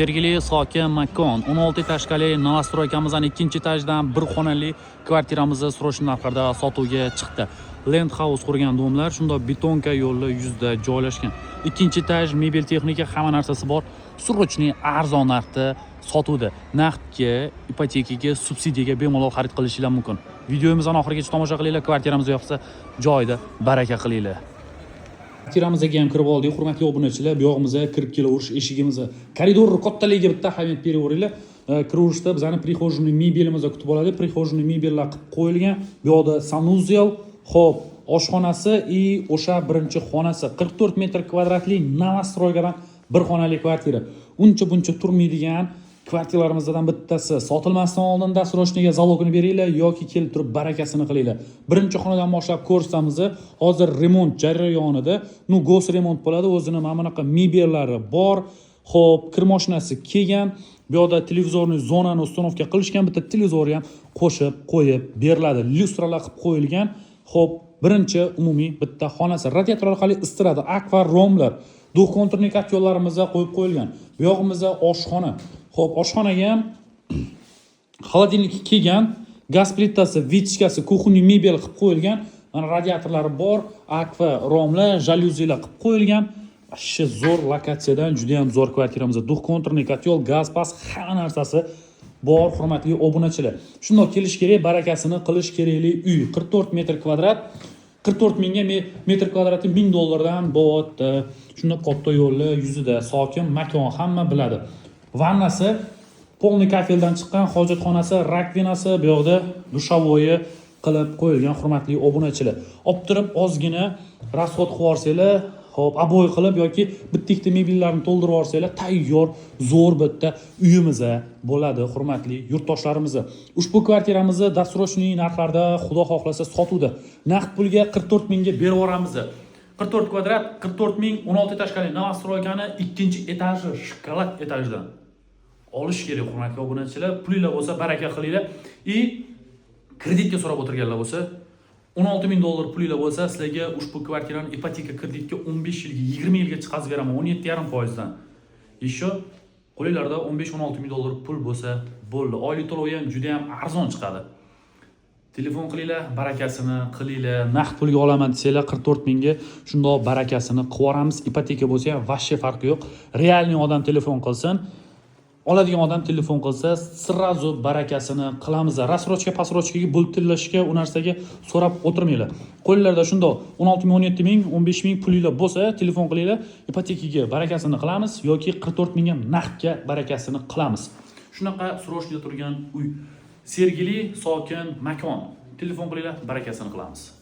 Sergeli, sokin makon, 16 этажка li новостройка mizdan ikkinchi etajdan bir xonali kvartiramizni срочный narxlarda sotuvga chiqdi. Land House qurgan дом lar, shundoq бетонка yo'lli yuzda joylashgan. Ikkinchi etaj, mebel, texnika, hamma narsasi bor. Срочный arzon narxda sotuvda. Naqdga, ipotekaga, subsidiyaga bemalol xarid qilishinglar mumkin. Videomizni oxirigacha tomosha qilinglar, kvartiramiz yoqsa, joyida baraka qilinglar. Kvartiramizga ham kirib oldik, hurmatli obunachilar. Bu yog'imizga kirib kelaverish eshigimiz, koridor kattaligiga bitta ahamiyat beraveringlar. Kiraverishda bizani прихожий mebelimiz kutib oladi. Прихожий mebellar qilib qo'yilgan. Bu yoqda санузел, xo'p, oshxonasi и o'sha birinchi xonasi. 44 metr kvadratli новостройка dan bir xonali kvartira. Uncha buncha turmaydigan kvartiralarimizdan bittasi. Sotilmasdan oldin досрочный ga залог ini beringlar yoki kelib turib barakasini qilinglar. Birinchi xonadan boshlab ko'rsatamiz. Hozir remont jarayonida, ну, гос ремонт bo'ladi. O'zini mana bunaqa mebellari bor. Xo'p, kir mashinasi kelgan. Bu yoqda телевизорный zonani установка qilishgan, bitta televizor ham qo'shib qo'yib beriladi. Lyustralar qilib qo'yilgan. Xo'p, birinchi umumiy bitta xonasi. Radiator orqali isitiladi. Akva romlar, двухконтурный котел larimiz qo'yib qo'yilgan. Bu yog'imizda oshxona. Xo'p, oshxonaga ham холодильник kelgan, gaz plitasi, вытяжка si, кухонный mebel qilib qo'yilgan. Mana radiatorlari bor, akva romlar, jalyuzilar qilib qo'yilgan. Вообще zo'r lokatsiyadan juda ham zo'r kvartiramiz. Двухконтурный котел, gaz pas, hamma narsasi bor, hurmatli obunachilar. Shundoq kelish kerak, barakasini qilish kerakli uy. 44 metr kvadrat, 44 mingga, metr kvadrati 1000 dollardan bo'lyapti. Shundoq katta yo'lli yuzida, sokin makon, hamma biladi. Vannasi полный kafeldan chiqqan, hojatxonasi, раковина si, bu yoqda душевой i qilib qo'yilgan, hurmatli obunachilar. Olib turib ozgina расход qilib yuborsanglar, xo'p, обои qilib yoki bitta ikkita mebellarni to'ldirib yuborsanglar, tayyor zo'r bitta uyimiz bo'ladi, hurmatli yurtdoshlarimiz. Ushbu kvartiramizni досрочный narxlarda, xudo xohlasa, sotuvda. Naqd pulga 44 mingga berib yuboramiz. 44 kvadrat, 44 ming, 16 этажка li новостройка ni ikkinchi etaji, shokolad etajidan. Olish kerak, hurmatli obunachilar. Pulinglar bo'lsa, baraka qilinglar. И kreditga so'rab o'tirganlar bo'lsa, 16 ming dollar pulinglar bo'lsa, sizlarga ushbu kvartirani ipoteka kreditga 15 yilga, 20 yilga chiqazib beraman 17,5 foizdan. Еще qo'linglarda 15-16 ming dollar pul bo'lsa bo'ldi. Oylik to'lovi ham juda ham arzon chiqadi. Telefon qilinglar, barakasini qilinglar. Naqd pulga olaman desanglar, 44 mingga shundoq barakasini qilib yuboramiz. Ipoteka bo'lsa ham вообще farqi yo'q. Реальный odam telefon qilsin. Oladigan odam telefon qilsa, сразу barakasini qilamiz. Рассрочка, просрочка ga bo'lib tillashga, u narsaga so'rab o'tirmanglar. Qo'linglarda shundoq 16 ming, 17 ming, 15 ming pulinglar bo'lsa, telefon qilinglar, ipotekaga barakasini qilamiz yoki 44 mingga naqdga barakasini qilamiz. Shunaqa срочный turgan uy. Sergeli, sokin makon. Telefon qilinglar, barakasini qilamiz.